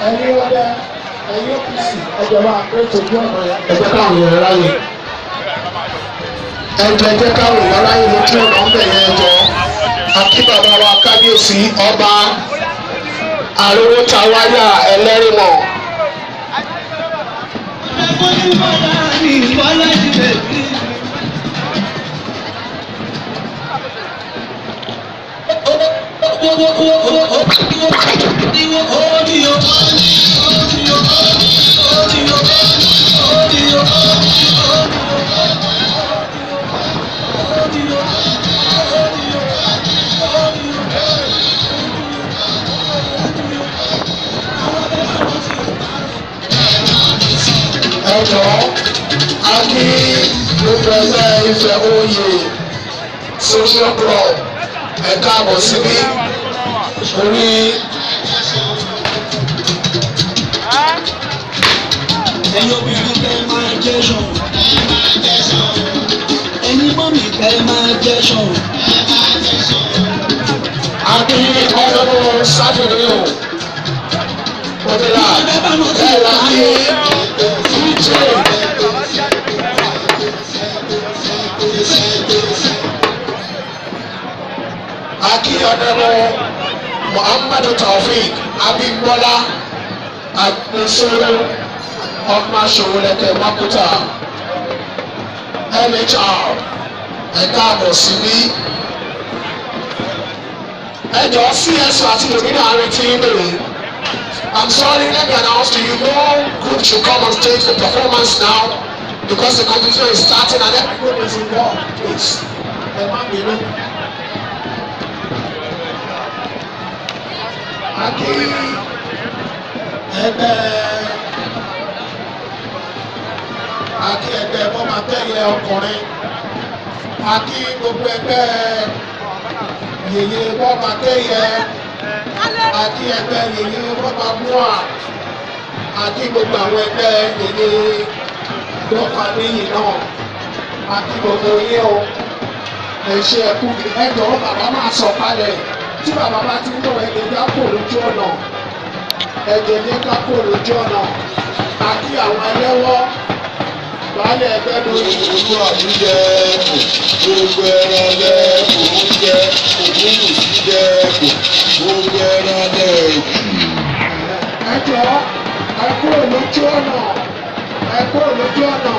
Ẹ̀yin ọdẹ, ẹ̀yin OPC, ẹjọ máa pé tójú ọ̀nà yẹn. Ẹ jẹ́ káwọn èèyàn ráyè. Ẹjọ, jẹ́ káwọn èèyàn ráyè lójú ọ̀nà ń bẹ̀ yẹn. Ẹjọ àkí bàbá wa kábíyèsí, Ọba Àrówótawáyà Ẹlẹ́rìmọ̀. Ẹjọ a kí gbogbo ẹgbẹ́ Ifẹ̀ Oyè Social Club, ẹ káàbọ̀ síbí orí. Ẹ̀yin obìnrin, kẹ́ máa jẹ́ ṣan. Ẹ̀yin mummy, kẹ́ máa jẹ́ ṣan. A kí ọlọ́run sátidé o òdìlà bẹ́ẹ̀ la kí DJ. A kí ọdọ́run Muhammadu Taofik Abimbola Agbesoro of Masowoleke Makuta MHR, ẹ káàbọ̀ síbí. Ẹ jọ̀ọ́, CSO àti Domina àrètí ń bèrè. I'm sorry, let me announce to you, no group should come on stage for performance now because the competition is starting and every group is involved, please. Ẹ má bínú. Akí ẹgbẹ́, akí ẹgbẹ́ bọ́mátẹ́yẹ ọkùnrin, akí gbogbo ẹgbẹ́ yèyé bọ́mátẹ́yẹ, akí ẹgbẹ́ yèyé bọ́mabúà, akí gbogbo àwọn ẹgbẹ́ yèyé bọ́mabíyì náà, akí gbogbo yín o. Ẹ ṣe, ẹkú. Ẹ jọ̀ọ́, bàbá máa sọ̀ kalẹ̀. Tí bàbá bá ti ń bọ̀, ẹ jẹ́ ká kó lójú ọ̀nà, ẹ jẹ́ ká kó lójú ọ̀nà. Àti àwọn ẹlẹ́wọ́ baálé ẹgbẹ́ lórí. Olú àmújẹ kò gbogbo ẹran lẹ́kọ̀ọ́ ń jẹ, ògúnwùsí jẹ kò gbogbo ẹran lẹ́ẹ̀kù. Ẹ jọ̀ọ́, ẹ kúrò lójú ọ̀nà, ẹ kúrò lójú ọ̀nà.